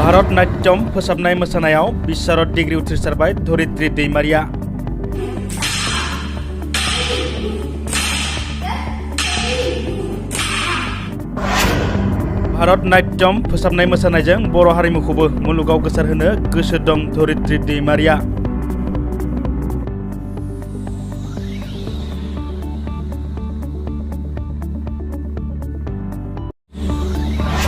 भारत नाट्यम फोसाबनाय मोसानायाव बिशारद डिग्री उथ्रिसारबाय धरित्री दैमारिया। भारत नाट्यम फोसाबनाय मोसानायजों बर' हारिमुखौबो मुलुगाव गोसारहोनो गोसो दं धरित्री दैमारिया।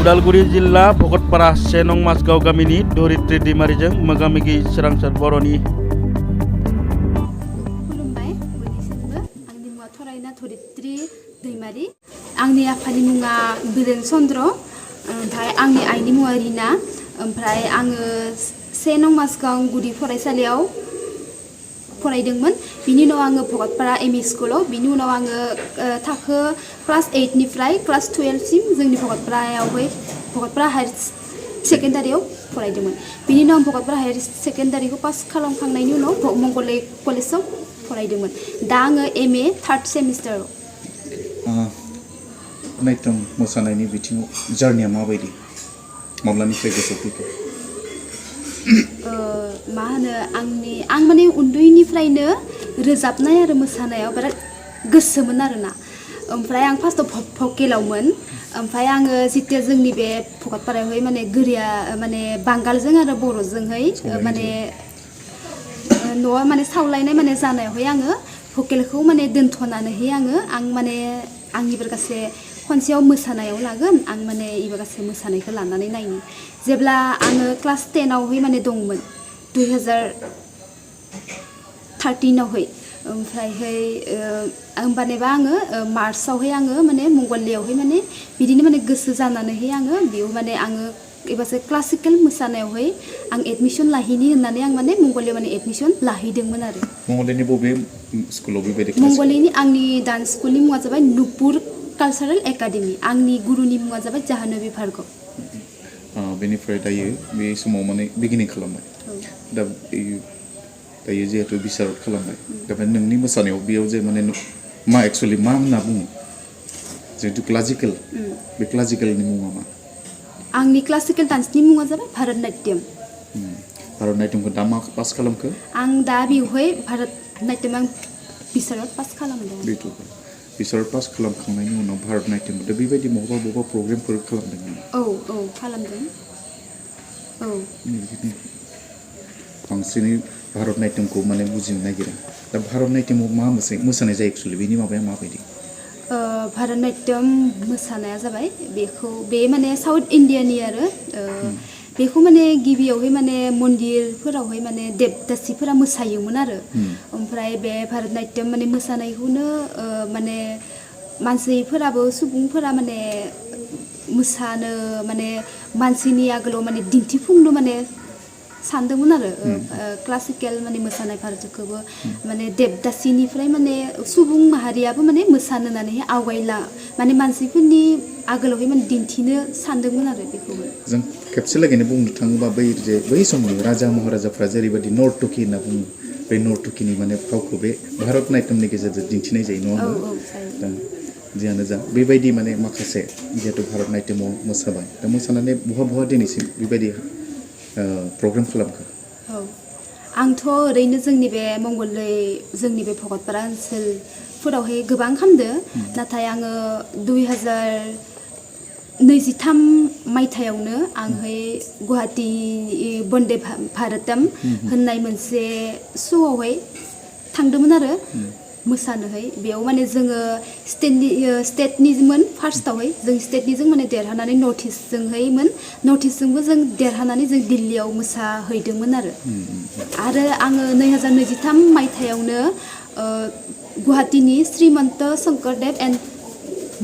उदालगुरि जिल्ला भकतपारा 1 नं माजगाव गामिनि धरित्री दैमारिजों मोगा-मोगि सोरांसार बर'नि। खुलुमबाय बयनिसिमबो। आंनि मुङा थरायना धरित्री दैमारि। आंनि आफानि मुङा बिरेन चन्द्र, ओमफ्राय आंनि आइनि मुङा रिना। ओमफ्राय आङो 1 नं माजगाव गुदि फरायसालियाव फरायदोंमोन। बिनि उनाव आङो भकतपारा एमइ स्कुलाव, बिनि उनाव आङो थाखो क्लास 8 निफ्राय क्लास 12 सिम जोंनि भकतपारा हायार सेकेन्डारियाव फरायदोंमोन। बिनि उनाव आं भकतपारा हायार सेकेन्डारिखौ पास खालामखांनायनि उनाव मंगलदै कलेजाव फरायदोंमोन। दा आङो एमए 3rd सेमिस्टाराव। नाट्यम मोसानायनि बिथिङाव जार्निया माबायदि, माब्लानिफ्राय गोसो फैखो? मा होनो, आं माने उन्दैनिफ्रायनो रोजाबनाय आरो मोसानायाव बिराद गोसोमोन आरोना। ओमफ्राय आं फार्स्टआव भकेलावमोन। ओमफ्राय आङो जिथिया जोंनि बे भकतपारायावहाय माने गोरिया माने बांगालजों आरो बर'जोंहाय माने न'आ माने सावलायनाय माने जानायावहाय आङो भकेलखौ माने दोनथ'नानैहाय आं माने आंनिबो गासै खनसेयाव मोसानायाव लागोन, आं माने इबो गासै मोसानायखौ लानानै नायनि। जेब्ला आङो क्लास 10आवहाय माने दंमोन 2013आवहाय, ओमफ्रायहाय होमबानेबा आङो मार्चआवहाय आङो माने मंगलदैयावहाय माने बिदिनो माने गोसो जानानैहाय आङो बेयाव माने आङो एबारसो क्लासिकेल मोसानायावहाय आं एडमिसन लाहैनि होननानै आं माने मंगलदैयाव माने एडमिसन लाहैदोंमोन आरो। मंगलदैनि बबे स्कुलाव बेबायदि? मंगलदैनि आंनि डान्स स्कुलनि मुङा जाबाय नुपुर कालचारेल एकाडेमि। आंनि गुरुनि मुङा जाबाय जाह्नबी भार्गव। बेनिफ्राय दायो बे समाव माने बिगिनिं खालामबाय। दायो जिहेतु बिशारद खालामबाय, दा नोंनि मोसानायाव बेयाव जे माने मा एक्सुवेलि मा होनना बुङो? जिहेतु क्लासिकेल, बे क्लासिकेलनि मुङा मा? आंनि क्लासिकेल डान्सनि मुङा जाबाय भारत नाट्यम। भारत नाट्यमखौ दा मा पास खालामखो? आं दा बेवहाय भारत नाट्यम आं बिशारद पास खालामदों। बिशारद पास खालामखांनायनि उनाव भारत नाट्यम दा बेबायदि बबेबा प्रग्रामफोर खालामदों नामा? औ खालामदों। औ बांसिनै भारत नाट्यमखौ माने बुजिनो नागिरा। दा भारत नाट्यमाव मा मोसानाय जायो एक्सुवेलि, बेनि माबाया माबायदि? भारत नाट्यम मोसानाया जाबाय बे माने साउथ इण्डियानि आरो बेखौ माने गिबियावहाय माने मन्दिरफोरावहाय माने देबदासिफोरा मोसायोमोन आरो। ओमफ्राय बे भारत नाट्यम माने मोसानायखौनो माने मानसिफोराबो सुबुंफोरा माने मोसानो माने मानसिनि आगोलाव माने दिन्थिफुंनो माने सानदोंमोन आरो। क्लासिकेल माने मोसानाय भारतखौबो माने देबदासिनिफ्राय माने सुबुं माहारियाबो माने मोसानो होननानै आवगायला माने मानसिफोरनि आगोलावहाय माने दिन्थिनो सानदोंमोन आरो। बेखौबो जों खेबसे लागैनो बुंनो थाङोबा बै समनि राजा महाराजाफ्रा जेरैबायदि नर्तकि होनना बुङो, बे नर्तकिनि माने फावखौ बे भारत नाट्यमनि गेजेरजों दिन्थिनाय जायो, नङा होनबा? दा जियानो जा बेबायदि माने माखासे जिहेतु भारत नाट्यमाव मोसाबाय, दा मोसानानै बहा दिनैसिम बेबायदि प्रग्राम खालामखो? आंथ' ओरैनो जोंनि बे मंगलदै, जोंनि बे भकतपारा ओनसोलफोरावहाय गोबां खालामदो। नाथाय आङो 2023 मायथाइयावनो आंहाय गुवाहाटि बन्दे भारतम होननाय मोनसे श'आवहाय थांदोंमोन आरो मोसानोहाय। बेयाव माने जोङो स्टेटनिमोन फार्स्टआवहाय, जों स्टेटनिजों माने देरहानानै नर्थ इस्टजोंबो जों देरहानानै जों दिल्लीयाव मोसाहैदोंमोन आरो आङो 2023 मायथाइयावनो गुवाहाटीनि श्रीमन्त शंकरदेव एन्ड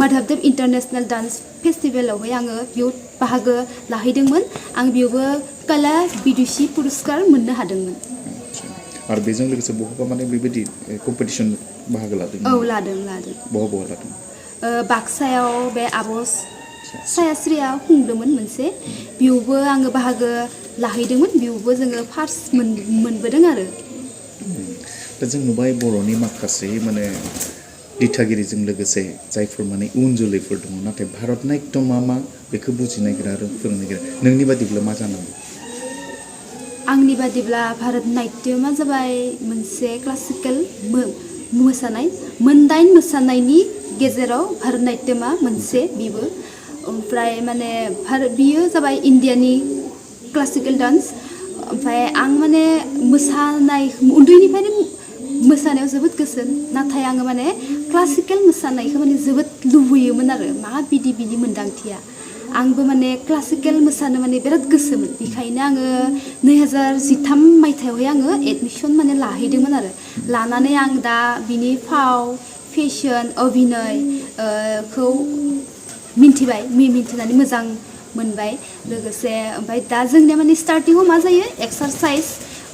माधबदेव इन्टारनेशनेल डान्स फेस्टिभेलावहाय आङो बेयाव बाहागो लाहैदोंमोन। आं बेयावबो कला विदुषी पुरस्कार मोननो हादोंमोन। आरो बेजों लोगोसे बहाबा माने बेबायदि कम्पिटिसन बाहागो लादों? औ लादों। बहा लादों? बाक्सायाव बे आब' सायास्रिया खुंदोंमोन मोनसे, बेयावबो आङो बाहागो लाहैदोंमोन। बेयावबो जोङो फार्स्ट मोनबोदों आरो। दा जों नुबाय बर'नि माखासे माने दिथागिरिजों लोगोसे जायफोर माने उन जोलैफोर दङ नाथाय भारत नाट्यमा मा बेखौ बुजिनो नागिरा आरो फोरोंनो नागिरा नोंनि बादिब्ला मा जानांगौ आंनि बादिब्ला भारत नाट्यमा जाबाय मोनसे क्लासिकेल मोसानाय मोनदाइन मोसानायनि गेजेराव भारत नाट्यमा मोनसे बिबो ओमफ्राय माने बियो जाबाय इण्डियानि क्लासिकेल डान्स ओमफ्राय आं माने मोसानाय उन्दैनिफ्रायनो मोसानायाव जोबोद गोसो नाथाय आङो माने क्लासिकेल मोसानायखौ माने जोबोद लुबैयोमोन आरो मा बिनि मोन्दांथिया आंबो माने क्लासिकेल मोसानो माने बिराद गोसोमोन बेखायनो आङो 2013 मायथाइयावहाय आङो एडमिसन माने लाहैदोंमोन आरो लानानै आं दा बिनि फाव फेशन अभिनय खौ मिन्थिनानै मोजां मोनबाय लोगोसे ओमफ्राय दा जोंनिया माने स्टार्टिंआव मा जायो एक्सारसाइज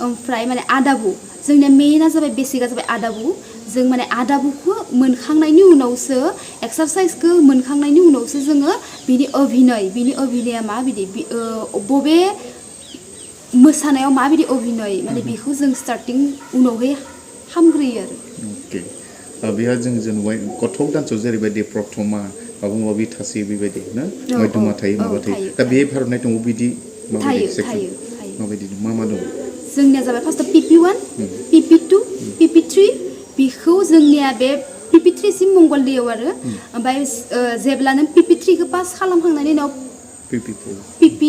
ओमफ्राय माने आदाबु जोंनिया मेइना जाबाय बेसिकआ जाबाय आदाबु जों माने आदाबुखौ मोनखांनायनि उनावसो एक्सारसाइजखौ मोनखांनायनि उनावसो जोङो बिनि अभिनया माबायदि बबे मोसानायाव माबायदि अभिनय माने बेखौ जों स्टार्टिं उनावहाय हामग्रोयो आरो अके बेहा जों जेनेबा गथ' डान्सआव जेरैबायदि प्रथमा माबा माबि थासै बेबायदि ना मध्यमा थायो माबा थायो दा बे भारत नाट्यमाव बिदि थायो माबायदि मा दं जोंनिया जाबाय फार्स्टआव PP1 PP2 PP3 बेखौ जोंनिया बे PP3 सिम मंगलदैयाव आरो ओमफ्राय जेब्ला नों PP3 खौ पास खालामखांनायनि उनाव PP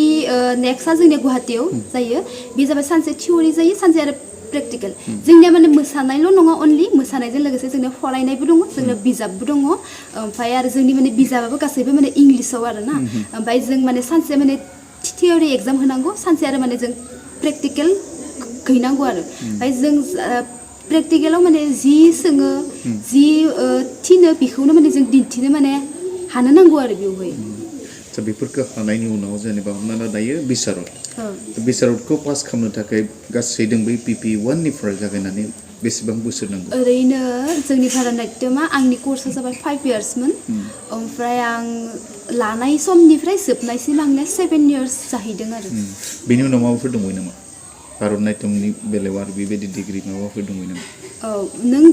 नेक्स्टआ जोंनिया गुवाहाटीयाव जायो बे जाबाय सानसे थियरि जायो सानसे आरो प्रेक्टिकेल जोंनिया माने मोसानायल' नङा अनलि मोसानायजों लोगोसे जोंनिया फरायनायबो दङ जोंनिया बिजाबबो दङ ओमफ्राय आरो जोंनि माने बिजाबाबो गासैबो माने इंलिसाव आरो ना ओमफ्राय जों माने सानसे माने थियरि एग्जाम होनांगौ सानसे आरो माने जों प्रेक्टिकेल हैनांगौ आरो ओमफ्राय जों प्रेक्टिकेलाव माने जि सोङो जि थिनो बेखौनो माने जों दिन्थिनो माने हानो नांगौ आरो बेवहाय दा बेफोरखौ हानायनि उनाव जेनेबा हमना दायो बिसारतखौ पास खालामनो थाखाय गासै दों बै PP1 निफ्राय जागायनानै बेसेबां बोसोर नांगौ ओरैनो जोंनि भारत नाट्यमा आंनि कर्सआ जाबाय 5 इयार्समोन ओमफ्राय आं लानाय समनिफ्राय जोबनायसिम आंनिया 7 इयार्स जाहैदों आरो बेनि उनाव माबाफोर दंबायो नामा भारत नाट्यमनि बेलायाव आरो बेबायदि डिग्रि माबाफोर दंबायो नामा औ नों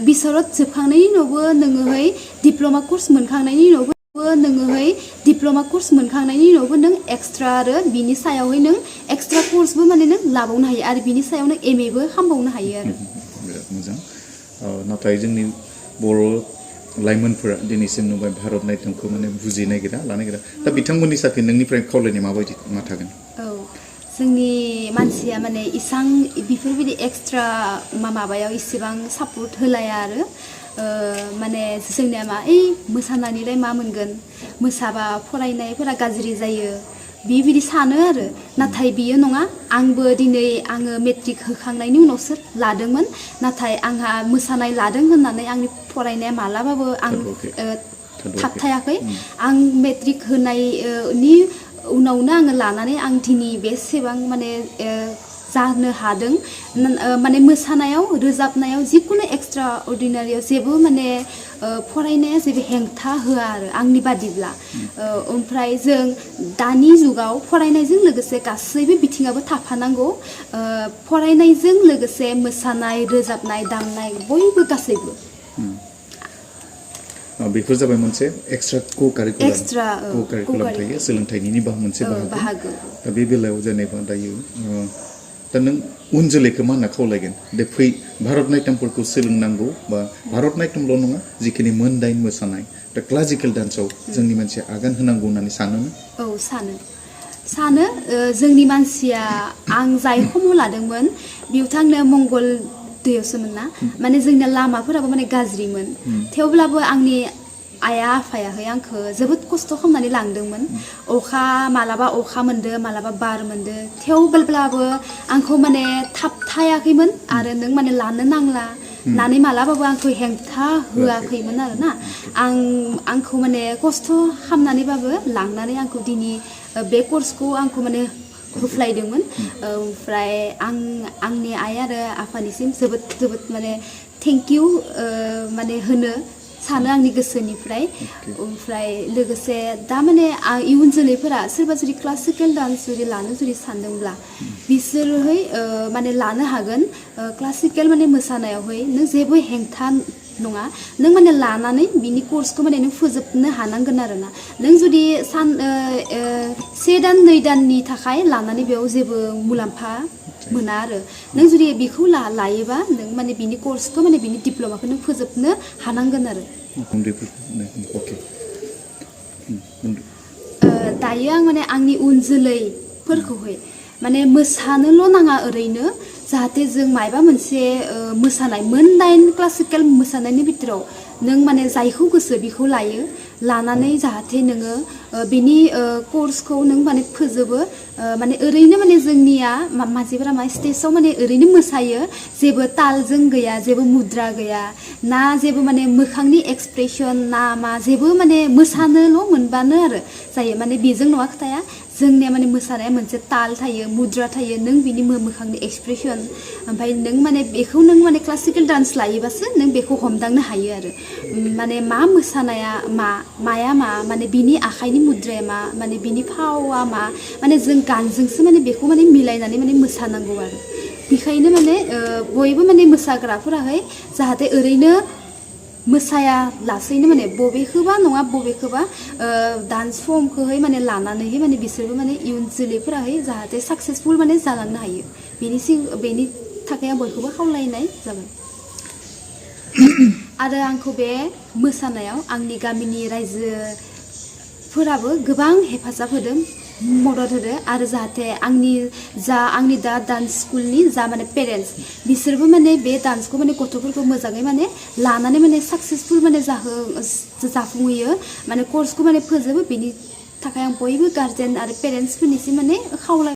बिसारत जोबखांनायनि उनावबो नोङोहाय डिप्ल'मा कर्स मोनखांनायनि उनावबो नों एक्सट्रा आरो बिनि सायावहाय नों एक्सट्रा कर्सबो माने नों लाबावनो हायो आरो बिनि सायाव नों MAबो खालामबावनो हायो आरो बिराद मोजां नाथाय जोंनि बर' लाइमोनफोरा दिनैसिम नुबाय भारत नाट्यमखौ माने बुजिनो नागिरा लानो नागिरा दा बिथांमोननि थाखाय नोंनिफ्राय खावलायनाय माबायदि मा थागोन औ जोंनि मानसिया माने इसां बेफोरबायदि एक्सट्रा माबायाव इसेबां सापर्ट होलाया आरो माने जोंनिया मोसानानैलाय मा मोनगोन मोसाबा फरायनायफोरा गाज्रि जायो बेबायदि सानो आरो नाथाय बियो नङा आंबो दिनै आङो मेट्रिक होखांनायनि उनावसो लादोंमोन नाथाय आंहा मोसानाय लादों होननानै आंनि फरायनाया मालाबाबो आं थाबथायाखै आं मेट्रिक होनायनि उनावनो आङो लानानै आं दिनै बेसेबां माने जानो हादों माने मोसानायाव रोजाबनायाव जिखुनु एक्सट्रा अर्डिनारियाव जेबो माने फरायनाया जेबो हेंथा होआ आरो आंनि बादिब्ला ओमफ्राय जों दानि जुगाव फरायनायजों लोगोसे गासैबो बिथिङाबो थाफानांगौ फरायनायजों लोगोसे मोसानाय रोजाबनाय दामनाय बयबो गासैबो बेफोर जाबाय मोनसे एक्सट्रा को-कारिकुलाम थायो सोलोंथाइनि मोनसे बाहागो दा बे बेलायाव जेनेबा दायो दा नों उन जोलैखौ मा होनना खावलायगोन दे भारत नाट्यमफोरखौ सोलोंनांगौ बा भारत नाट्यमल' नङा जिखिनि मोनदाइन मोसानाय दा क्लासिकेल डान्सआव जोंनि मानसिया आगान होनांगौ होननानै सानो औ सानो जोंनि मानसिया आं जाय खम लादोंमोन बेयाव थांनो मंगल दैयावसोमोन ना माने जोंना लामाफोराबो माने गाज्रिमोन थेवब्लाबो आंनि आइया आफायाहाय आंखौ जोबोद खस्थ' खालामनानै लांदोंमोन मालाबा अखा मोनदो मालाबा बार मोनदो थेवब्लाबो आंखौ माने थाबथायाखैमोन आरो नों माने लानो नांला होननानै मालाबाबो आंखौ हेंथा होआखैमोन आरो ना आंखौ माने खस्थ' खालामनानैबाबो लांनानै आंखौ दिनै बे कर्सखौ आंखौ माने होफ्लायदोंमोन ओमफ्राय आंनि आइ आरो आफानिसिम जोबोद माने थेंक इउ माने होनो सानो आंनि गोसोनिफ्राय ओमफ्राय लोगोसे दा माने इयुन जोलैफोरा सोरबा जुदि क्लासिकेल डान्स जुदि लानो सानदोंब्ला बिसोरोहाय माने लानो हागोन क्लासिकेल माने मोसानायावहाय नों जेबो हेंथा नङा नों माने लानानै बिनि कर्सखौ माने नों फोजोबनो हानांगोन आरोना नों जुदि से दान 2 दाननि थाखाय लानानै बेयाव जेबो मुलाम्फा मोना आरो नों जुदि बेखौ लायोबा नों माने बिनि कर्सखौ माने बिनि डिप्ल'माखौ नों फोजोबनो हानांगोन आरो अके दायो आं माने आंनि उन जोलैफोरखौहाय माने मोसानोल' नाङा ओरैनो जाहाथे जों मायबा मोनसे मोसानाय 9 क्लासिकेल मोसानायनि बिथोराव नों माने जायखौ गोसो बेखौ लायो लानानै जाहाथे नोङो बिनि कर्सखौ नों माने फोजोबो माने ओरैनो माने जोंनिया मानसिफोरा मा स्टेजआव माने ओरैनो मोसायो जेबो तालजों गैया जेबो मुद्रा गैया ना जेबो माने मोखांनि एक्सप्रेसन ना मा जेबो माने मोसानोल' मोनबानो आरो जायो माने बेजों नङा खोथाया जोंनिया माने मोसानाया मोनसे ताल थायो मुद्रा थायो नों बिनि मोखांनि एक्सप्रेसन ओमफ्राय नों माने बेखौ नों माने क्लासिकेल डान्स लायोबासो नों बेखौ हमदांनो हायो आरो माने मा मोसानाया माया मा माने बिनि आखाइनि मुद्राया मा माने बिनि फावा मा माने जों गानजोंसो माने बेखौ माने मिलायनानै माने मोसानांगौ आरो बेखायनो माने बयबो माने मोसाग्राफोराहाय जाहाथे ओरैनो मोसाया लासैनो माने बबेखौबा नङा बबेखौबा डान्स फर्मखौहाय माने लानानैहाय माने बिसोरबो माने इयुन जोलैफोराहाय जाहाथे साक्सेसफुल माने जालांनो हायो बेनि थाखाय आं बयखौबो खावलायनाय जाबाय आरो आंखौ बे मोसानायाव आंनि गामिनि रायजोफोराबो गोबां हेफाजाब होदों मदद होदों आरो जाहाथे आंनि दा डान्स स्कुलनि जा माने पेरेन्टस बिसोरबो माने बे डान्सखौ माने गथ'फोरखौ मोजाङै माने लानानै माने साक्सेसफुल माने जाफुंहैयो माने कर्सखौ माने फोजोबो बेनि थाखाय आं बयबो गार्जेन आरो पेरेन्टसफोरनिसिम माने खावलाय